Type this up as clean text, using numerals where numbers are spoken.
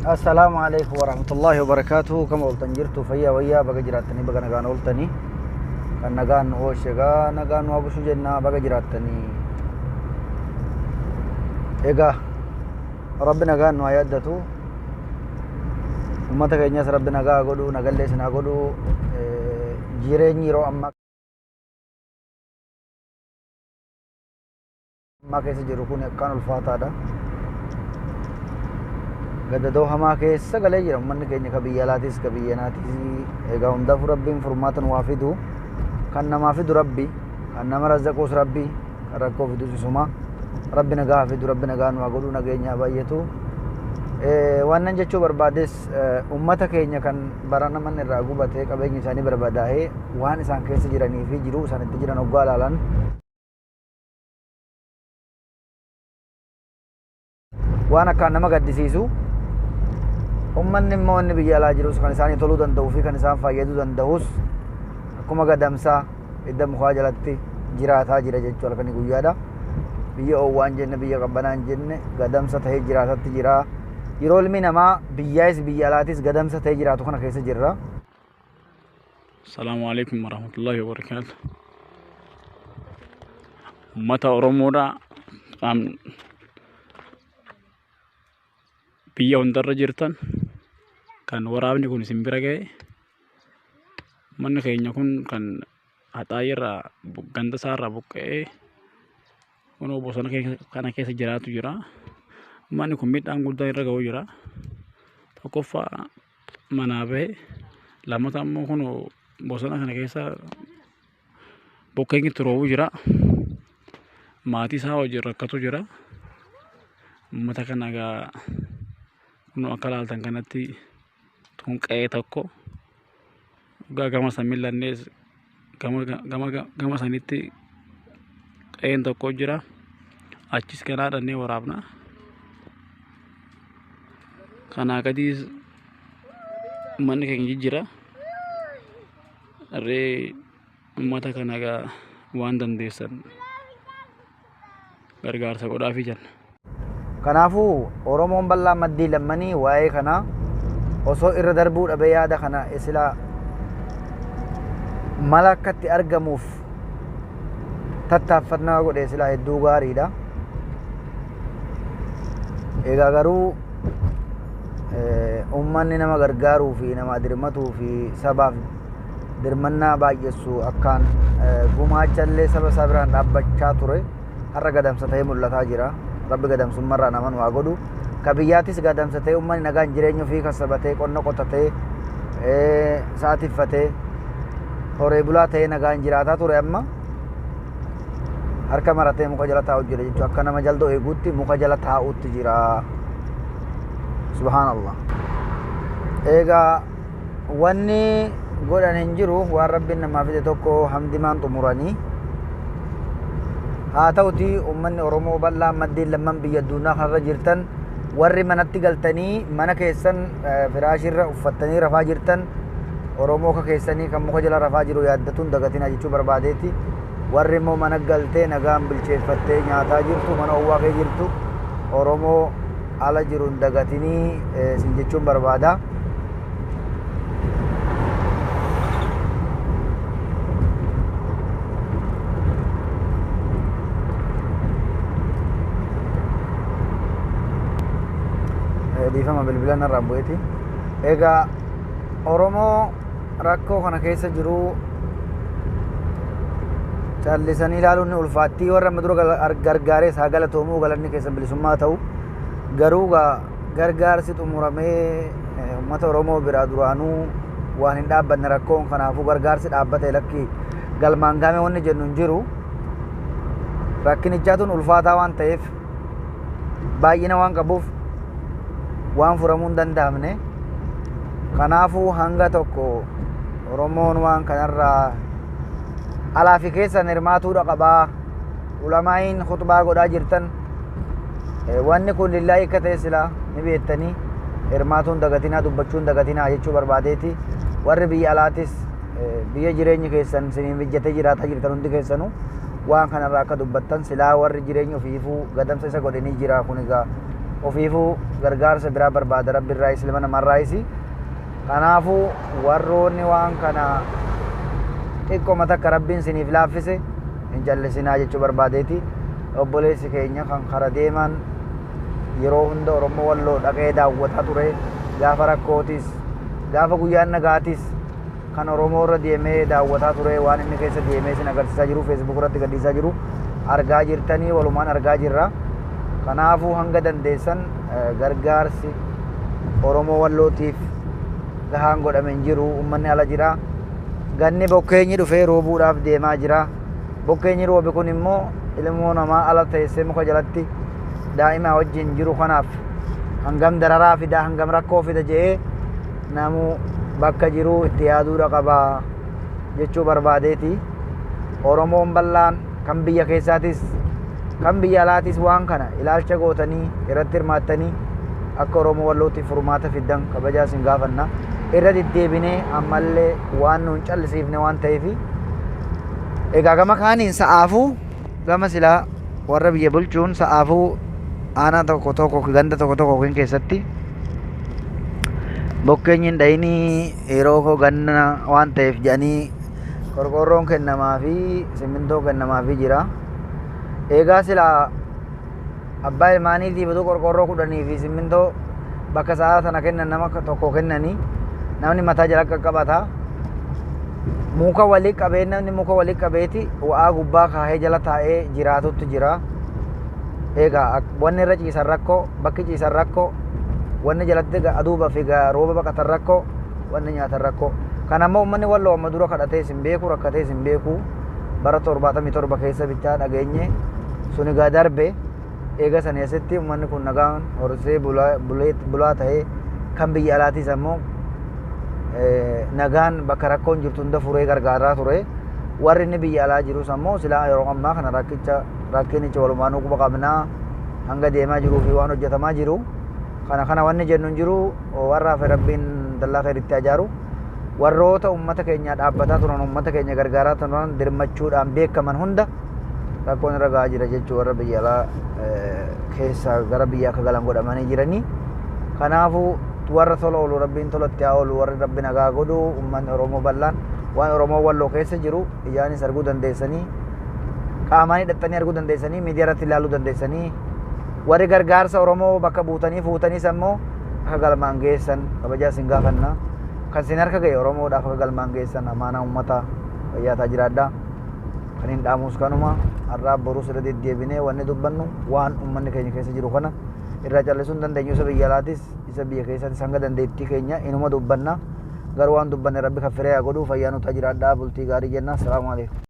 Assalaamu alaikum warahmatullaahi wabarakaatuhu. Kama ooltan jirtu fayyaa wayyaa baga jiraattanii baga nagaan ooltanii kan nagaan nu oolche egaa nagaan nu haa bulchu jennaa baga jiraattanii. Egaa rabbi nagaan nu haa yaaddatu, ummata keenyas rabbi nagaa haa godhu, nagallee isin haa godhu. Jireenyi yeroo ammaa ammaa keessa jiru kun akkaan ulfaataadha. Gadadoo hamaa keessa galee jira uummanni keenya ka biyya alaatis ka biyya naatis. Egaa hundaafuu rabbiin furmaata nu haa fidu. Kan namaa fidu rabbi, kan nama razzaquus rabbi, kan rakkoo fidus isuma. Rabbi nagaa haa fidu, rabbi nagaa nu haa godhu, nageenya haa baay'atu. Waan nan jechuu barbaades uummata keenya kan barana manni irraa gubatee qabeenyi isaanii barbadaa'ee waan isaan keessa jiranii fi jiruu isaan itti jiran hoggaa ilaalan waan akkaan nama gaddisiisu. Ummanni immoo inni biyya alaa jirus kan isaanii toluu danda'uu fi kan isaan fayyaduu danda'us akkuma gadamsaa hidda mukaa jalatti jiraataa jira jechuu halkanii guyyaadha. Biyya oowwaan jenne biyya qabbanaan jenne gadamsa ta'ee jiraatatti jira. Yeroo ilmi namaa biyyaayis biyya alaatis gadamsa ta'ee jiraatu kana keessa jirra. Salaamu alaikum warahmatullahi wabarakaatu. Uummata Oromoodha. Qaam biyya hundarra jirtan kan waraabni kun isin bira ga'e, uummanni keenya kun kan haxaayirraa ganda isaarraa buqqa'ee kunoo bosona kana keessa jiraatu jira. Uummanni kun miidhaan guddaa irra ga'uu jira. Tokkoffaa manaa bahe, lammata ammoo kunoo bosona kana keessa bokkeen itti roobuu jira. Maatii isaa wajjin rakkatu jira. Uummata kana egaa kunoo akka ilaaltan kanatti tun qe'ee tokko egaa gama san mil'annees gama gama gama sanitti qe'een tokko jira. Achis ganaa dhannee waraabna. Kanaa gadiis uummanni keenya jijjira. Harree uummata kana egaa waan dandeessan gargaarsa godhaafii jenna. Kanaafuu Oromoon bal'aan maddii lammanii waa'ee kanaa osoo irra darbuu dhabee yaada kana silaa mala akka itti argamuuf tattaaffannaa godhe silaa hedduu gaariidha. Egaa garuu uummanni nama gargaaruu fi nama dirmatuu fi sabaaf dirmannaa baay'essu akkaan gumaacha illee saba isaa biraan dhaabbachaa ture har'a gadamsa ta'ee mul'ataa jira. Rabbi gadamsummarraa nama nu haa godhu. Ka biyyaattis gadamsa ta'ee uummanni nagaan jireenya ofii kassabatee qonna qotatee sa'atiffatee horee bulaa ta'ee nagaan jiraataa ture amma harka maratee muka jala taa'u jira jechuudha. Akka nama jaldoo eeguutti muka jala taa'utti jira. Subhaanallah. Egaa wanni godhan hin jiru, waan rabbiin namaa fide tokko hamdimaan xumuranii. Haa ta'uti uummanni Oromoo bal'aan maddeen lamman biyya addunyaa kanarra jirtan warri manatti galtanii mana keessan firaashirra uffattanii rafaa jirtan Oromoo akka keessanii kan muka jala rafaa jiru yaaddatuun dagatinaa jechuu barbaadeeti. Warri immoo mana galtee nagaan bilcheeffattee nyaataa jirtu mana owwaa kee jirtu Oromoo ala jiru hin dagatinii sin jechuun barbaada. Dhiifama bilbila narraa bu'eeti. Egaa Oromoo rakkoo kana keessa jiru callisanii ilaaluun ni ulfaattii. Warra amma dura gargaarees haa galatoomuu, galanni keessan bilisummaa ta'u. Garuu gargaarsi xumuramee uummata Oromoo biraa duraanuu waan hin dhaabbanne rakkoon, kanaafuu gargaarsi dhaabbate lakki galmaan gaame wanni jennu hin jiru. Rakkinichaatuun ulfaataa waan ta'eef baay'ina waan qabuuf waan furamuu hin danda'amne. Kanaafuu hanga tokko Oromoon waan kanarraa alaa fi keessan hirmaatuudha qabaa. Ulamaa'iin khutbaa godhaa jirtan wanni kun lillaahi akka ta'e silaa ni beektanii hirmaatuun dagatinaa, dubbachuun dagatinaa jechuu barbaadeeti. Warri biyya alaatis biyya jireenyi keessan isiniin mijjatee jiraataa jirtan hundi keessanuu waan kanarraa akka dubbattan silaa warri jireenya ofiifuu gadamsa isa godhanii jira. Kun egaa Ofiifuu gargaarsa biraa barbaada Rabbi irraayis ilma namarraayis. Kanaafuu warroonni waan kana xiqqoma takka Rabbiin siniif laaffise hin callisinaa jechuu barbaadeeti. Obboleessi keenya kan kara deemaan yeroo hunda Oromoo Walloo dhaqee daawwataa ture, gaafa rakkootis gaafa guyyaan nagaatis kan Oromoo irra deemee daawwataa ture, waan inni keessa deemee isin agarsiisaa jiru, Facebook irratti gadhiisaa jiru argaa jirtanii, walumaan argaa jirra. Kanaafuu hanga dandeessan gargaarsi Oromoo Wallootiif gahaan godhame hin jiru. Uummanni ala jira. Ganni bokkeenyi dhufee roobuudhaaf deemaa jira. Bokkeenyi roobe kun immoo ilmoo namaa ala teessee muka jalatti daa'ima wajjin jiru kanaaf hangam dararaa fida, hangam rakkoo fida jedhee namu bakka jiru itti yaaduudha qaba jechuu barbaadeeti. Oromoon bal'aan kan biyya keessaatis kan biyya alaatis waan kana ilaalcha gootanii irratti hirmaattanii akka Oromoo Wallootiif furmaata fiddan kabajaa isin gaafanna. Irra deddeebinee ammallee waan nuun callisiifne waan ta'eef, egaa gama kaaniin sa'aafuu gama silaa warra biyya bulchuun sa'aafuu aanaa tokko tokko, ganda tokko tokko keessatti bokkeenyi hin dhayinii yeroo koo ganna waan ta'eef jedhanii qorqoorroon kennamaa fi simmintoo kennamaa fi jira. Egaa silaa abbaa ilmaaniitiif utuu qorqoorroo 10 fi simmintoo bakka sa'a sana kennan nama tokko kennanii namni mataa jala qaqqabata. Muka walii qabee, namni muka walii qabeeti wa'aa gubbaa kaahee jala taa'ee jiraatutti jira. Egaa wanni irra ciisan rakkoo, bakki ciisan rakkoo, wanni jalatti aduuba fi rooba baqatan rakkoo, wanni nyaatan rakkoo. Kan ammoo uummanni Walloo amma dura kadhatee isin beeku, rakkatee isin beeku, bara 77 keessa bichaa dhageenye sun egaa darbe. Eega sanii asitti uummanni kun nagaan horsee bulaa ta'ee, kan biyya alaatis ammoo nagaan bakka rakkoon jirtu hunda furee gargaaraa ture. Warri inni biyya alaa jirus ammoo silaa yeroo ammaa kana rakkicha rakkinicha walumaanuu quba qabnaa, hanga deemaa jiruu fi waan hojjetamaa jiru. Kana wanni jennu hin jiru. Warra hafe Rabbiin dallaa keeritti ajaaru. Warroota uummata keenya dhaabbataa turan, uummata keenya gargaaraa turan, dirmachuudhaan beekaman hunda rakkoon irra gahaa jira jechuu, warra biyya alaa keessa gara biyya akka galan godhamanii jiranii. Kanaafuu warra tola oolu Rabbiin tolatti haa oolu, warri Rabbi nagaa godhu. Uummanni Oromoo bal'aan waan Oromoo Walloo keessa jiru ijaanis arguu dandeessanii, qaamaan hidhattanii arguu dandeessanii, miidiyaa irratti ilaaluu dandeessanii, warri gargaarsa Oromoo bakka buutanii fuutaniis ammoo akka galmaan geessan kabajaa isin gaafanna. Kan isin harka ga'e Oromoodhaaf akka galmaan geessan amaanaa uummataa fayyaataa jiraadhaa. Kan hin dhaamus kanuma. Har'aa borus irra deddeebinee wanni dubbannu waan uummanni keenya keessa jiru kana irraa callisuu hin dandeenyu. Isa biyya alaatis isa biyya keessaatis hanga dandeettii keenya inuma dubbanna. Garuu waan dubbanne Rabbi kaffiree haa godhu. Fayyaa nutaa jiraadhaa, bultii gaarii jenna. Assalaamu alaikum.